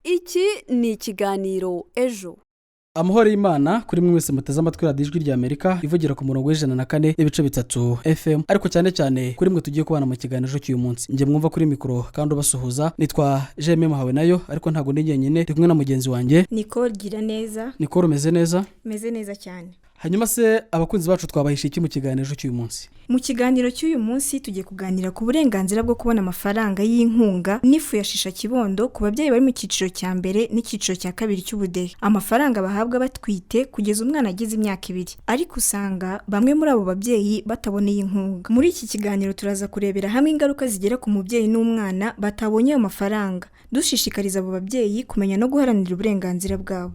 Iki ni ikiganiro Ejo. Amahoro y'Imana kuri mwe mwese muteze amatwi Radiyo Ijwi rya Amerika ivugira ku murongo w'104.3 FM, ariko cyane cyane kuri mwe tugiye kubana mu kiganiro cy'uyu munsi. Njye mwumva kuri mikoro kandi ubasuhuza nitwa Jeme Muhawe nayo, ariko ntabwo ndi njyenyine, ndi kumwe na mugenzi wanjye Nicole Gira neza. Nicole, umeze neza? Meze neza cyane. Hanyuma se abakunzi bacu twabahishe iki mu kiganiro cy'uyu munsi? Mu kiganiro cy'uyu munsi tugiye kuganira ku burenganzira bwo kubona amafaranga y'inkunga n'ifu ya shisha kibondo ku babyeyi bari mu cyiciro cya mbere n'icyiciro cya kabiri cy'ubudehe, amafaranga bahabwa batwite kugeza umwana agize imyaka 2, ariko usanga bamwe muri abo babyeyi batabona iyi nkunga. Muri iki kiganiro turaza kurebera hamwe ingaruka zigera ku mubyeyi n'umwana batabonye ayo mafaranga, dushishikariza abo babyeyi kumenya no guharanira uburenganzira bwabo.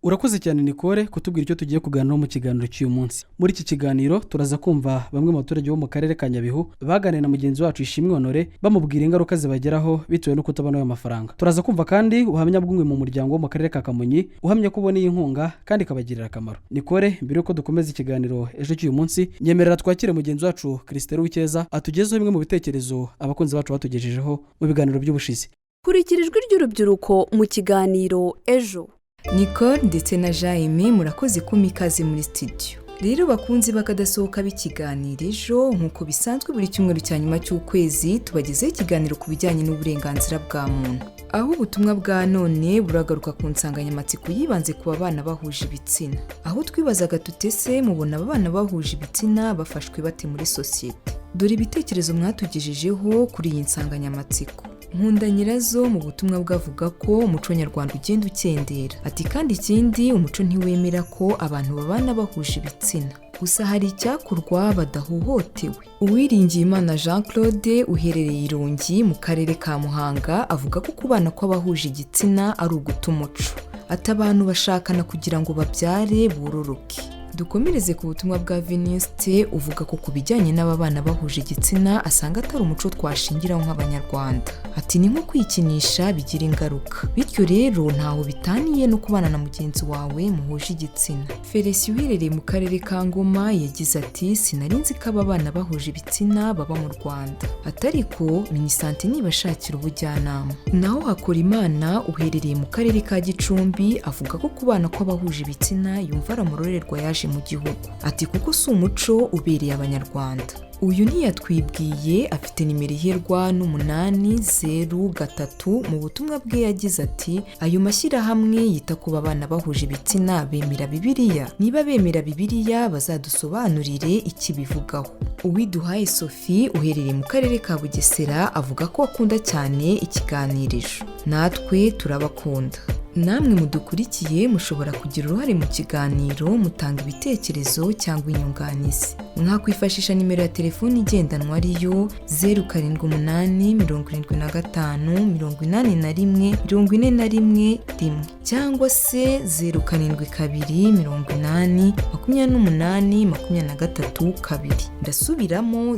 Urakoze cyane Nicole kutubwira icyo tugiye kuganiraho mu kiganiro cy'uyu munsi. Muri iki kiganiro turaza kumva bamwe mu baturage bo mu karere ka Nyabihu baganiriye na mugenzi wacu Ishimwe Honore, bamubwira ingaruka zibageraho bitewe no kutabona ayo mafaranga. Turaza kumva kandi ubuhamya bw'umwe mu muryango wo mu karere ka Kamonyi uhamya ko ubona iyi nkunga kandi ikabagirira akamaro. Nicole, mbere y'uko dukomeza ikiganiro Ejo cy'uyu munsi, nyemerera twakire mugenzi wacu Christelle Uwicyeza atugezeho bimwe mu bitekerezo abakunzi bacu batugejejeho mu biganiro by'ubushize. Kurikira Ijwi ry'Urubyiruko mu kiganiro Ejo. Nicole ndetse na Jaime, murakoze kumpa ikaze muri studio. Rero bakunzi bakadasohoka b'ikiganiro Ejo, nk'uko bisanzwe buri cyumweru cya nyuma cy'ukwezi tubagezeho ikiganiro ku bijyanye n'uburenganzira bwa muntu, aho ubutumwa bwa none buragaruka ku nsanganyamatsiko yibanze ku babana bahuje ibitsina, aho twibazaga tutese mubona aba bana bahuje ibitsina bafashwe bate muri sosiyete? Dore ibitekerezo mwatugejejeho kuri iyi nsanganyamatsiko. Nkunda Nyirazo mu butumwa bwavuga ko umuco nyarwanda ugenda ukendera, ati kandi ikindi umuco ntiwemera ko abantu babana bahuje ibitsina, gusa hari icyakorwa badahohotewe. Uwiringiyimana Jean Claude uherereye i Rongi mu karere ka Muhanga avuga ko kubana kw'abahuje igitsina ari uguta umuco, ati abantu bashakana kugira ngo babyare bororoke. Dukomereze ku butumwa bwa Venuste uvuga ko ku bijyanye n'aba bana bahuje igitsina asanga atari umuco twashingiraho nk'Abanyarwanda, ati ni nko kwikinisha bigira ingaruka, bityo rero ntaho bitaniye no kubana na mugenzi wawe muhuje igitsina. Felicien uherereye mu karere ka Ngoma yagize ati sinari nzi ko aba bana bahuje ibitsina baba mu Rwanda, ati ariko MINISANTE nibashakira ubujyanama. Naho Hakorimana uherereye mu karere ka Gicumbi avuga ko kubana kw'abahuje ibitsina yumva ari amurorerwa yaje mu gihugu, ati kuko si umuco ubereye Abanyarwanda. Uyu ntiyatwibwiye, afite nimero iherwa n'803. Mu butumwa bwe yagize ati ayo mashyirahamwe yita ku babana bahuje ibitsina bemera Bibiliya? Niba bemera Bibiliya bazadusobanurire ikibivugaho. Uwiduhaye Sophie uherereye mu karere ka Bugesera avuga ko akunda cyane ikiganirijo, natwe turabakunda. Namwe mudukurikiye mushobora kugira uruhare mu kiganiro mutanga ibitekerezo cyangwa inyunganizi. Mwakwifashisha nimero ya telefoni igendanwa ariyo 0787581411 cyangwa se 0728028232. Ndasubiramo: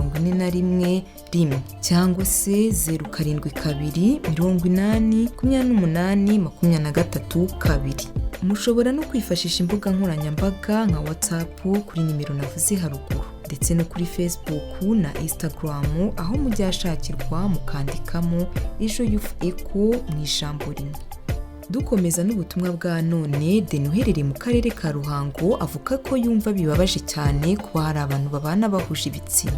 0787581411 cyangwa se 0728028232. Mushobora no kwifashisha imbuga nkoranyambaga nka WhatsApp kuri nimero navuze haruguru, ndetse no kuri Facebook na Instagram, aho mujya hashakirwa mukandikamo Ejo Youth Echo mu ijambo rimwe. Dukomeza n'ubutumwa bwa none, Deni uherereye mu karere ka Ruhango avuga ko yumva bibabaje cyane kuba hari abantu babana bahuje ibitsina.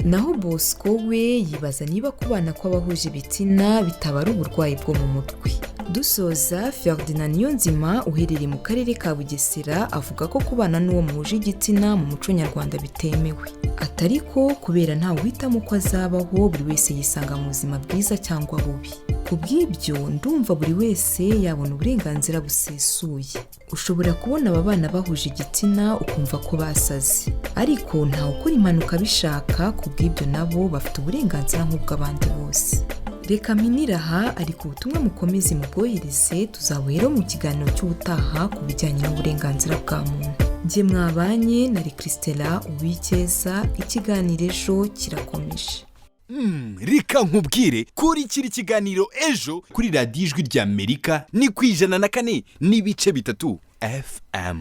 Naho Bosco we yibaza niba kubana kw'abahuje ibitsina bitaba ari uburwayi bwo mu mutwe. Dusoza, Ferdinand Niyonzima uherereye mu karere ka Bugesera avuga ko kubana n'uwo muhuje igitsina mu muco nyarwanda bitemewe, atari ko kubera ntawe uhitamo uko azabaho, buri wese yisanga mu buzima bwiza cyangwa bubi. Ku bw'ibyo ndumva buri wese yabona uburenganzira busesuye. Ushobora kubona aba bana bahuje igitsina ukumva ko basaze, ariko ntawe ukora impanuka abishaka. Ku bw'ibyo nabo bafite uburenganzira nk'ubw'abandi bose. Reka mpinire aha, ariko ubutumwa mukomeze mubwohereze, tuzabuheraho mu kiganiro cy'ubutaha ku bijyanye n'uburenganzira bwa muntu. Njye mwabanye na Christella Uwicyeza, ikiganiro Ejo kirakomeje. Reka nkubwire, kurikira ikiganiro Ejo kuri Radiyo Ijwi rya Amerika ni ku 104.3 FM.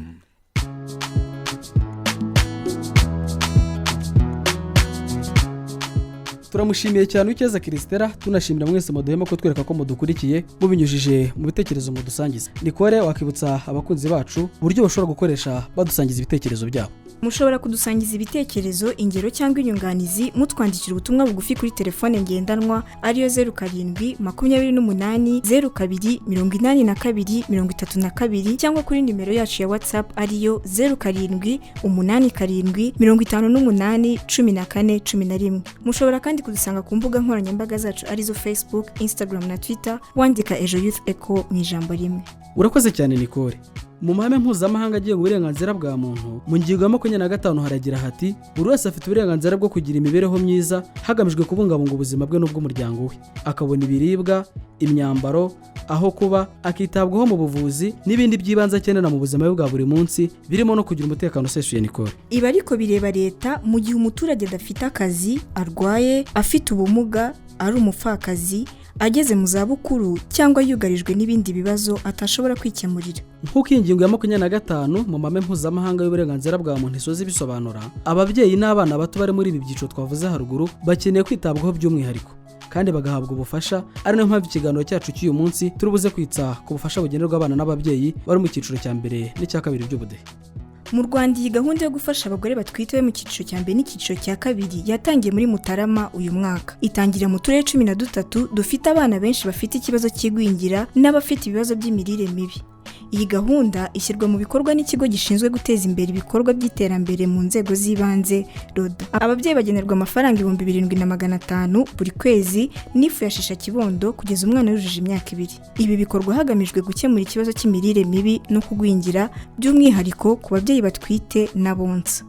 Turamushimiye cyane Uwicyeza Christella, tunashimira mwese muduhema kutwereka ko mudukurikiye mubinyujije mu bitekerezo mudusangiza. Nicole, wakibutsa abakunzi bacu uburyo bashobora gukoresha badusangiza ibitekerezo byabo? Mushobora kudusangiza ibitekerezo, ingero cyangwa inyunganizi mutwandikira ubutumwa bugufi kuri telefone ngendanwa ariyo 0728028232 cyangwa kuri nimero yacu ya WhatsApp ariyo 0787581411. Mushobora kandi kudusanga ku mbuga nkoranyambaga zacu arizo Facebook, Instagram na Twitter, wandika Ejo Youth Echo mu ijambo rimwe. Urakoze cyane, Nicole. Mu mahame mpuzamahanga agenga uburenganzira bwa muntu, mu ngingo ya 25 haragira hati: "Buri wese afite uburenganzira bwo kugira imibereho myiza hagamijwe kubungabunga ubuzima bwe n'ubw'umuryango we, akabona ibiribwa, imyambaro, aho kuba, akitabwaho mu buvuzi n'ibindi by'ibanze akenera mu buzima bwe bwa buri munsi, birimo no kugira umutekano usesuye." Nicole? Ibi ariko bireba leta mu gihe umuturage adafite akazi, arwaye, afite ubumuga, ari umupfakazi, ageze mu zabukuru cyangwa yugarijwe n'ibindi bibazo atashobora kwikemurira. Nk'uko iyi ngingo ya 25 mu mahame mpuzamahanga y'uburenganzira bwa muntu isoza ibisobanura, ababyeyi n'abana bato bari muri ibi byiciro twavuze haruguru bakeneye kwitabwaho by'umwihariko kandi bagahabwa ubufasha, ari nayo mpamvu ikiganiro cyacu cy'uyu munsi turi buze kwitsa ku bufasha bugenerwa abana n'ababyeyi bari mu cyiciro cya mbere n'icya kabiri by'ubudehe. Mu Rwanda, iyi gahunda yo gufasha abagore batwite bo mu cyiciro cya mbere n'icyiciro cya kabiri yatangiye muri Mutarama uyu mwaka, itangira mu turere 13 dufite abana benshi bafite ikibazo cy'igwingira n'abafite ibibazo by'imirire mibi. Iyi gahunda ishyirwa mu bikorwa n'ikigo gishinzwe guteza imbere ibikorwa by'iterambere mu nzego z'ibanze, RODA. Ababyeyi bagenerwa amafaranga 7500 buri kwezi n'ifu ya shisha kibondo kugeza umwana yujuje imyaka 2. Ibi bikorwa hagamijwe gukemura ikibazo cy'imirire mibi no kugwingira, by'umwihariko ku babyeyi batwite n'abonsa.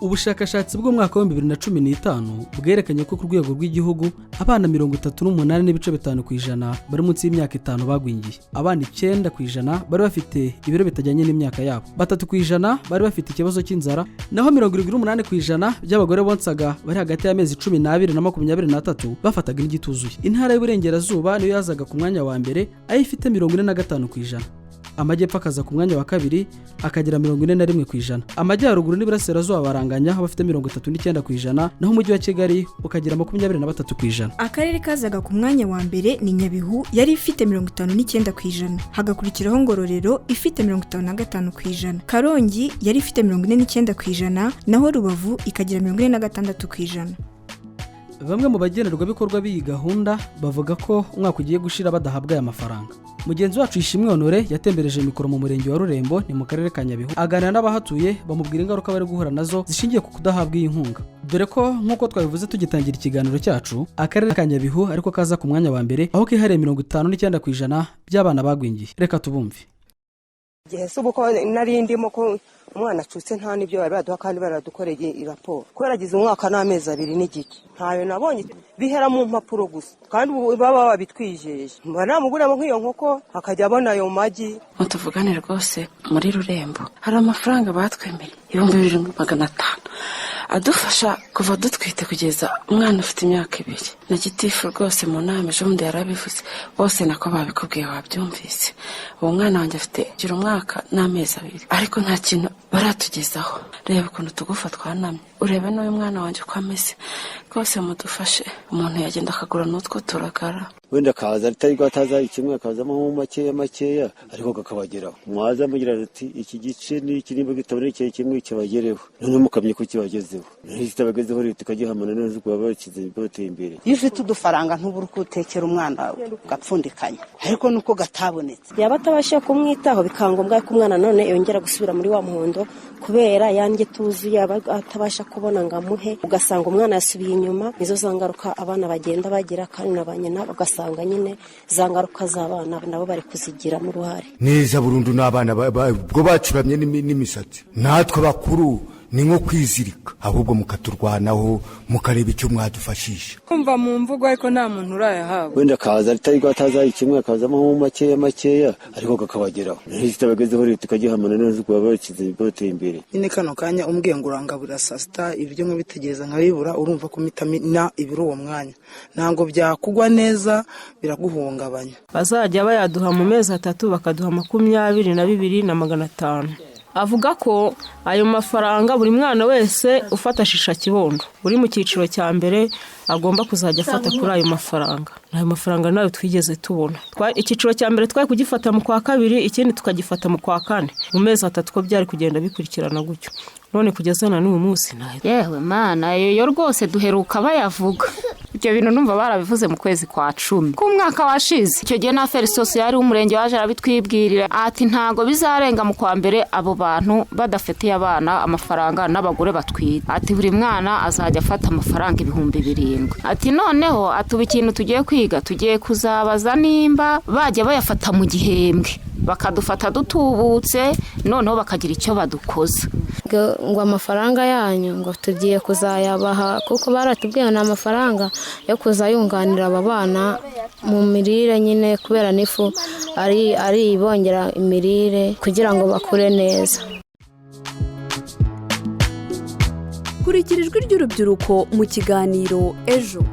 Ubushakashatsi bw'umwaka wa 2015 bwerekanye ko ku rwego rw'igihugu abana 38.5% bari munsi y'imyaka 5 bagwingiye, abana 9% bari bafite ibiro bitajyanye n'imyaka yabo, 3% bari bafite ikibazo cy'inzara, naho 78% by'abagore bonsaga bari hagati y'amezi 12 na 23 bafataga indyo ituzuye. Intara y'Uburengerazuba niyo yazaga ku mwanya wa mbere, aho ifite 45%, Amajyepfo akaza ku mwanya wa kabiri akagira 41%, Amajyaruguru n'Iburasirazuba baranganya aho bafite 39%, naho Umujyi wa Kigali ukagira 23%. Akarere kazaga ku mwanya wa mbere ni Nyabihu yari ifite 59%, hagakurikiraho Ngororero ifite 55%, Karongi yari ifite 49%, naho Rubavu ikagira 46%. Bamwe mu bagenerwabikorwa b'iyi gahunda bavuga ko umwaka ugiye gushira badahabwa aya mafaranga. Mugenzi wacu Ishimwe Honore yatembereje mikoro mu murenge wa Rurembo, ni mu karere ka Nyabihu, aganira n'abahatuye, bamubwira ingaruka bari guhura nazo zishingiye ku kudahabwa iyi nkunga, dore ko nk'uko twabivuze tugitangira ikiganiro cyacu, akarere ka Nyabihu ariko kaza ku mwanya wa mbere, aho kihariye 59% by'abana bagwingiye. Reka tubumve. Igihe se ubu ko nari ndimo ko umwana acutse, nta n'ibyo bari baduha kandi baradukoreye raporo kubera agize umwaka n'amezi 2 n'igice, ntayo nabonye, bihera mu mpapuro gusa kandi ubu baba babitwijeje, mba namuguramo nk'iyo nkoko akajya abona ayo magi. Mutuvugane rwose, muri Rurembo hari amafaranga batwemereye 7500 adufasha kuva dutwite kugeza umwana ufite imyaka 2. Na gitifu rwose mu nama ejo bundi yarabivuze, bose nako babikubwiye wabyumvise. Uwo mwana wanjye afite gira umwaka n'amezi 2, ariko nta kintu baratugezaho. Reba ukuntu tugufa twanamye, urebe n'uyu mwana wanjye uko ameze. Rwose mudufashe, umuntu yagenda akagura n'utwo turagara. Wenda akaza atari ataza kimwe, akazamo makeya makeya, ariko kakabageraho. Mwaza mugira ati iki gice n'iki nimba kitabonekeye kimwe kibagereho, noneho mukamenya ko kibagezeho, noneho kitabagezeho leta ikagihamana, noneho rwaba bateye imbere. Iyo ufite udufaranga ntubura uko utekera umwana ugapfundikanya, ariko nuko gatabonetse. Yaba atabasha kumwitaho, bikaba ngombwa ko umwana none yongera gusubira muri wa muhondo kubera yanjye tuzuye aba atabasha kubona ngo amuhe, ugasanga umwana yasubiye inyuma. Nizo za ngaruka abana bagenda bagira, kandi na ba nyina ugasanga nyine za ngaruka z'abana nabo bari kuzigiramo uruhare. Neza burundu n'abana ubwo bacuramye n'imisatsi, natwe bakuru ni nko kwizirika, ahubwo mukaturwanaho mukareba icyo mwadufashisha. Kumva mu mvugo, ariko nta muntu urayahabwa. Wenda akaza atari ataza kimwe, akazamo makeya makeya, ariko kakabageraho, noneho kitabagezeho leta ikagihamana, noneho rwaba bateye imbere. Nyine kano kanya umbwiye ngo urangabura saa sita ibiryo nkabitegereza nkabibura, urumva ko mpita ibiri uwo mwanya ntabwo byakugwa neza, biraguhungabanya. Bazajya bayaduha mu mezi 3, bakaduha 22,500. Avuga ko ayo mafaranga buri mwana wese ufata shisha kibondo uri mu cyiciro cya mbere agomba kuzajya afata kuri ayo mafaranga. Ayo mafaranga nayo twigeze tubona. Icyiciro cya mbere twari kugifata mu kwa kabiri, ikindi tukagifata mu kwa kane, mu mezi 3 ko byari kugenda bikurikirana gutyo. None kugeza na n'uyu munsi nayo. Yewe mana, yo rwose duheruka bayavuga. Ibyo bintu numva barabivuze mu kwezi kwa 10 ku mwaka washize. Icyo gihe na affaires sociales w'umurenge waje arabitwibwirira ati ntago bizarenga mu kwa mbere abo bantu badafitiye abana amafaranga n'abagore batwite. Ati buri mwana azajya afata amafaranga 7,000. Ati noneho atuba ikintu tugiye kwiga, tugiye kuzabaza nimba bajya bayafata mu gihembwe bakadufata dutubutse, noneho bakagira icyo badukoza. Ngo amafaranga yanyu ngo tugiye kuzayabaha kuko baratubwiye ni amafaranga yo kuzayunganira aba bana mu mirire nyine, kubera n'ifu ari ibongera imirire kugira ngo bakure neza. Kurikira ijwi ry'urubyiruko mu kiganiro ejo.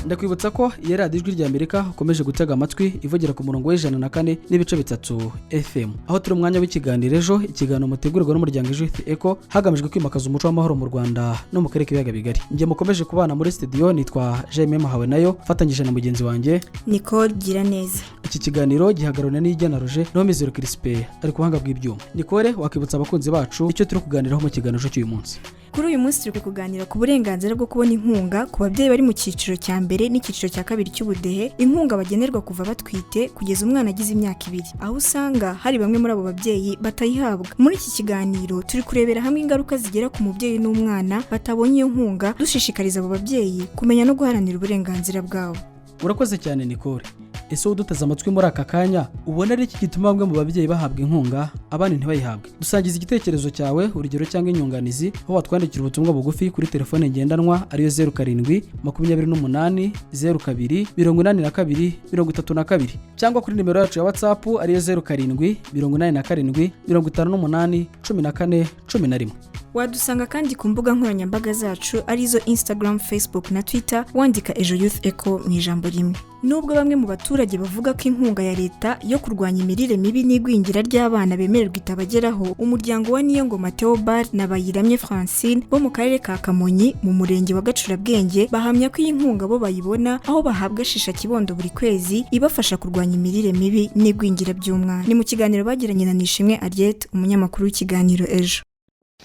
Ndakwibutsa ko iyi radiyo Ijwi ry'Amerika ukomeje gutega amatwi ivugira ku murongo w'104.3 FM, aho turi umwanya w'ikiganiro ejo, ikiganiro mutegurirwa n'umuryango Ejo Youth Echo hagamijwe kwimakaza umuco w'amahoro mu Rwanda no mu karere k'ibiyaga bigari. Njye mukomeje kubana muri studio nitwa Jaime Muhawe nayo, fatanyije na mugenzi wanjye Nicole Giraneza. Iki kiganiro gihagararana n'Ijyana Roger no Mizero Crispe ari kuhanga bw'ibyuma. Nicole, wakibutsa abakunzi bacu icyo turi kuganiraho mu kiganiro cy'uyu munsi? Kuri uyu munsi turi kuganira ku burenganzira bwo kubona inkunga ku babyeyi bari mu cyiciro cya mbere n'icyiciro cya kabiri cy'ubudehe, inkunga bagenerwa kuva batwite kugeza umwana agize imyaka 2, aho usanga hari bamwe muri abo babyeyi batayihabwa. Muri iki kiganiro turi kurebera hamwe ingaruka zigera ku mubyeyi n'umwana batabonye iyo nkunga, dushishikariza abo babyeyi kumenya no guharanira uburenganzira bwabo. Urakoze cyane Nicole. Ese uduteze amatwi muri aka kanya ubona ari iki gituma bamwe mu babyeyi bahabwa inkunga abandi ntibayihabwe? Dusangiza igitekerezo cyawe, urugero cyangwa inyunganizi, aho watwandikira ubutumwa bugufi kuri telefone ngendanwa ariyo 07 28 02 82 32, cyangwa kuri nimero yacu ya WhatsApp ariyo 07 87 58 14 11. Wadusanga kandi ku mbuga nkoranyambaga zacu arizo Instagram, Facebook na Twitter, wandika Ejo Youth Echo mu ijambo rimwe. Nubwo bamwe mu baturage bavuga ko inkunga ya leta yo kurwanya imirire mibi n'igwingira ry'abana bemererwa itabageraho, umuryango wa Niyongoma Theobald na Bayiramye Francine bo mu karere ka Kamonyi mu murenge wa Gacurabwenge bahamya ko iyi nkunga bo bayibona, aho bahabwa shisha kibondo buri kwezi ibafasha kurwanya imirire mibi n'igwingira by'umwana. Ni mu kiganiro bagiranye na Nishimwe Ariette, umunyamakuru w'ikiganiro Ejo.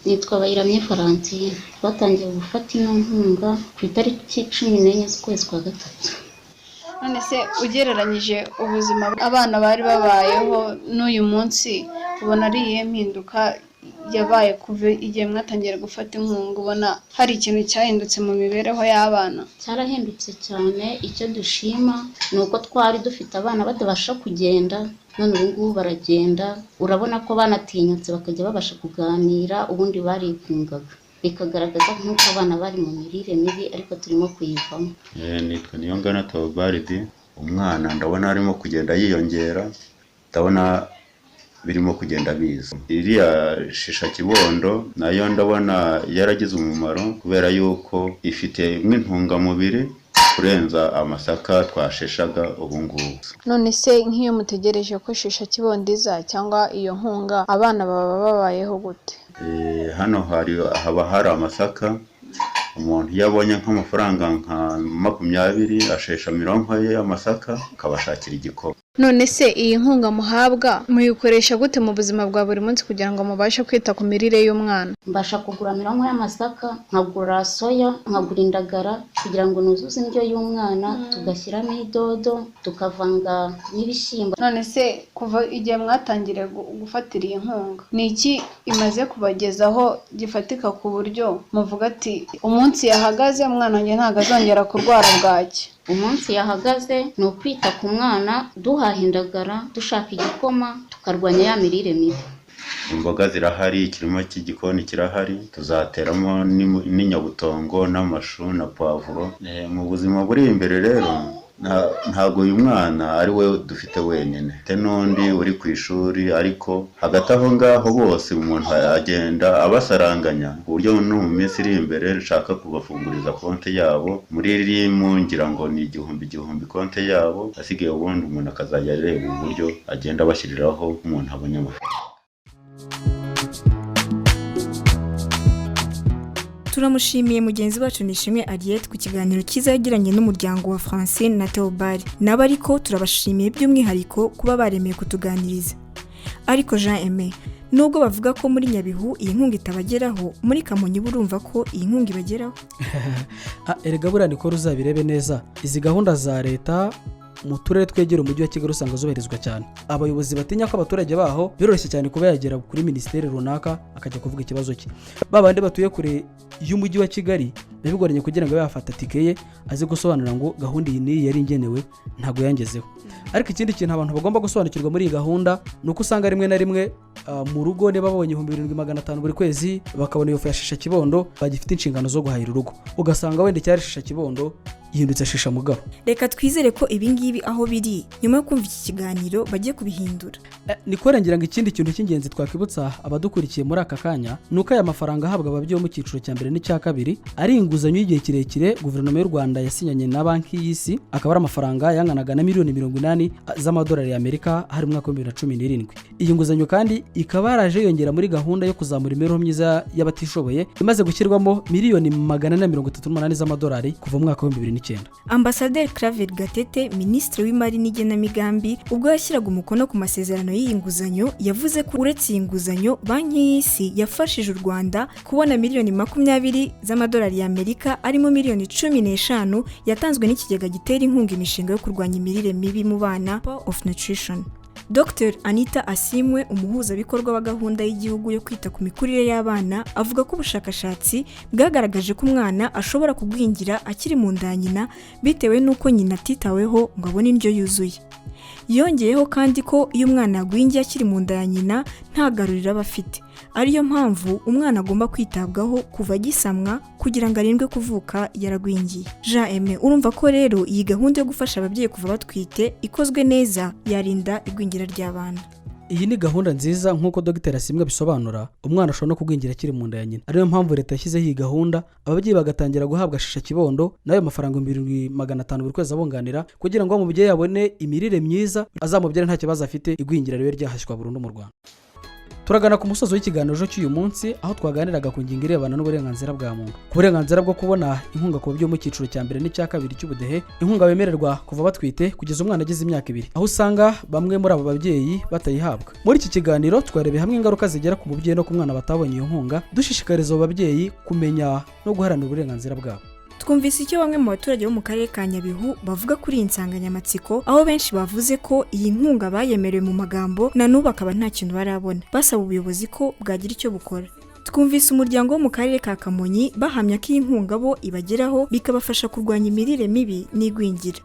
Nitwa Bayiramye Francine. Twatangiye gufata ino nkunga ku itariki 14 z'ukwezi kwa 3. None se ugereranyije ubuzima abana bari babayeho n'uyu munsi, ubona ari iyihe mpinduka yabaye kuva igihe mwatangira gufata inkunga? Ubona hari ikintu cyahindutse mu mibereho y'abana? Cyarahindutse cyane. Icyo dushima ni uko twari dufite abana batabasha kugenda, none ubu ngubu baragenda. Urabona ko banatinyutse bakajya babasha kuganira, ubundi barigungaga, bikagaragaza nk'uko abana bari mu mirire mibi, ariko turimo kuyivamo. Nitwa Niyongana Theobald. Umwana ndabona arimo kugenda yiyongera, ndabona birimo kugenda biza. Iriya shisha kibondo nayo ndabona yaragize umumaro kubera yuko ifite nk'intungamubiri kurenza amasaka twasheshaga ubu ngubu. None se nk'iyo mutegereje ko shisha kibondo iza cyangwa iyo nkunga, abana baba babayeho gute? Hano haba hari amasaka, umuntu iyo abonye nk'amafaranga nka 20 ashesha mironko ye amasaka akabashakira igikoma. None se iyi nkunga muhabwa muyikoresha gute mu buzima bwa buri munsi kugira ngo mubashe kwita ku mirire y'umwana? Mbasha kugura mironko y'amasaka, nkagura soya, nkagura indagara kugira ngo nuzuze indyo y'umwana, tugashyiramo idodo, tukavanga n'ibishyimbo. None se kuva igihe mwatangiriye gufatira iyi nkunga, ni iki imaze kubagezaho gifatika ku buryo muvuga ati umunsi yahagaze umwana wanjye ntabwo azongera kurwara bwaki? Umunsi yahagaze ni ukwita ku mwana, duhaha indagara, dushaka igikoma, tukarwanya ya mirire mibi. Imboga zirahari, ikirima cy'igikoni kirahari, tuzateramo n'inyabutongo n'amashu na pavuro. Mu buzima buri imbere rero ntabwo uyu mwana ari we dufite wenyine, n'undi uri ku ishuri, ariko hagati aho ngaho bose umuntu agenda abasaranganya ku buryo no mu minsi iri imbere nshaka kubafunguriza konti yabo muri rimu, ngira ngo ni 1000 konti yabo, asigaye ubundi umuntu akazajya areba uburyo agenda abashyiriraho umuntu abonye amafaranga. Turamushimiye mugenzi wacu Nishimwe Ariette ku kiganiro cyiza yagiranye n'umuryango wa Francine na Theobald. Nabo ariko turabashimiye by'umwihariko kuba baremeye kutuganiriza. Ariko Jean Aime, nubwo bavuga ko muri Nyabihu iyi nkunga itabageraho, muri Kamonyi burumva ko iyi nkunga ibageraho. Erega buriya Nicole, uzabirebe neza, izi gahunda za leta mu turere twegera umujyi wa Kigali usanga zubahirizwa cyane. Abayobozi batinya ko abaturage baho biroroshye cyane kuba yagera kuri minisiteri runaka akajya kuvuga ikibazo cye. Ba bandi batuye kure y'umujyi wa Kigali biba bigoranye kugira ngo abe yafata tike ye aze gusobanura ngo gahunda iyi n'iyi yari ingenewe ntabwo yangezeho. Ariko ikindi kintu abantu bagomba gusobanukirwa muri iyi gahunda ni uko usanga rimwe na rimwe mu rugo niba babonye 7500 buri kwezi, bakabona iyo fu ya shisha kibondo, bagifite inshingano zo guhahira urugo, ugasanga wenda icyari shisha kibondo yihindutse shisha mugabo. Reka twizere ko ibi ngibi aho biri, nyuma yo kumva iki kiganiro bagiye kubihindura. Nicole, ngira ngo ikindi kintu cy'ingenzi twakwibutsa abadukurikiye muri aka kanya ni uko aya mafaranga ahabwa ababyeyi bo mu cyiciro cya mbere n'icya kabiri ari inguzanyo y'igihe kirekire guverinoma y'u Rwanda yasinyanye na Banki y'Isi, akaba ari amafaranga yanganaga na miliyoni 80 z'amadolari y'Amerika hari mu mwaka wa 2017. Iyi nguzanyo kandi ikaba yaraje yongera muri gahunda yo kuzamura imibereho myiza y'abatishoboye, imaze gushyirwamo miliyoni 438 z'amadolari kuva mu mwaka wa 2009. Ambasaderi Claver Gatete, Minisitiri w'Imari n'Igenamigambi, ubwo yashyiraga umukono ku masezerano y'iyi nguzanyo, yavuze ko uretse iyi nguzanyo, Banki y'Isi yafashije u Rwanda kubona miliyoni 20 z'amadolari y'Amerika, arimo miliyoni 15 yatanzwe n'ikigega gitera inkunga imishinga yo kurwanya imirire mibi mu bana, Power of Nutrition. Dr Anita Asimwe, umuhuzabikorwa wa gahunda y'igihugu yo kwita ku mikurire y'abana, avuga ko ubushakashatsi bwagaragaje ko umwana ashobora kugwingira akiri mu nda ya nyina bitewe n'uko nyina atitaweho ngo abone indyo yuzuye. Yongeyeho kandi ko iyo umwana yagwingiye akiri mu nda ya nyina nta garuriro aba afite, ariyo mpamvu umwana agomba kwitabwaho kuva agisamwa kugira ngo arindwe kuvuka yaragwingiye. Jean Aime, urumva ko rero iyi gahunda yo gufasha ababyeyi kuva batwite ikozwe neza yarinda igwingira ry'abana. Iyi ni gahunda nziza. Nk'uko Dr Asimwe abisobanura, umwana ashobora no kugwingira akiri mu nda ya nyina, ariyo mpamvu leta yashyizeho iyi gahunda, ababyeyi bagatangira guhabwa shisha kibondo n'ayo mafaranga 7500 buri kwezi abunganira, kugira ngo umubyeyi abone imirire myiza, azamubyare nta kibazo afite, igwingira ribe ryahashywa burundu mu Rwanda. Turagana ku musozo w'ikiganiro cy'uyu munsi, aho twaganiraga ku ngingo irebana n'uburenganzira bwa muntu, ku burenganzira bwo kubona inkunga ku babyeyi mu cyiciro cya mbere n'icya kabiri cy'ubudehe, inkunga bemererwa kuva batwite kugeza umwana ageze imyaka 2, aho usanga bamwe muri abo babyeyi batayihabwa. Muri iki kiganiro twarebeye hamwe ingaruka zigera ku mubyeyi no ku mwana batabonye iyo nkunga, dushishikariza abo babyeyi kumenya no guharanira uburenganzira bwabo. Twumvise icyo bamwe mu baturage bo mu karere ka Nyabihu bavuga kuri iyi nsanganyamatsiko, aho benshi bavuze ko iyi nkunga bayemerewe mu magambo, na n'ubu akaba nta kintu barabona, basaba ubuyobozi ko bwagira icyo bukora. Twumvise umuryango wo mu karere ka Kamonyi bahamya ko iyi nkunga bo ibageraho, bikabafasha kurwanya imirire mibi n'igwingira.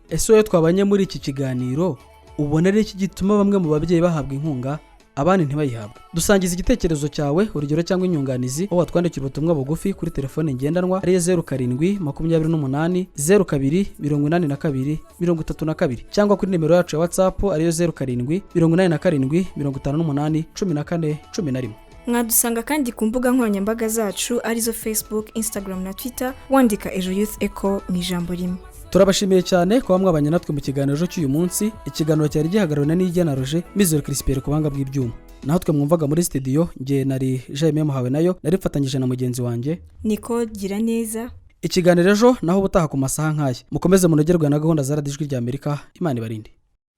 Ese wowe twabanye muri iki kiganiro, ubona ari iki gituma bamwe mu babyeyi bahabwa inkunga abandi ntibayihabwe? Dusangiza igitekerezo cyawe, urugero cyangwa inyunganizi, aho watwandikira ubutumwa bugufi kuri telefone ngendanwa ariyo 0728028232, cyangwa kuri nimero yacu ya WhatsApp ariyo 0787581411. Mwadusanga kandi ku mbuga nkoranyambaga zacu arizo Facebook, Instagram na Twitter, wandika Ejo Youth Echo mu ijambo rimwe. Turabashimiye cyane kuba mwabanye natwe mu kiganiro cy'uyu munsi. Ikiganiro cyari gihagarariwe na Nijyana Roger, Mizero Crispin ku buhanga bw'ibyuma, naho twe mwumvaga muri studio, nge nari Jaime Muhawe nayo, nari mfatanyije na mugenzi wanjye Nicole Giraneza. Ikiganiro ejo naho ubutaha ku masaha nk'aya. Mukomeze munogerwe na gahunda za Radiyo Ijwi ry'Amerika. Imana ibarinde.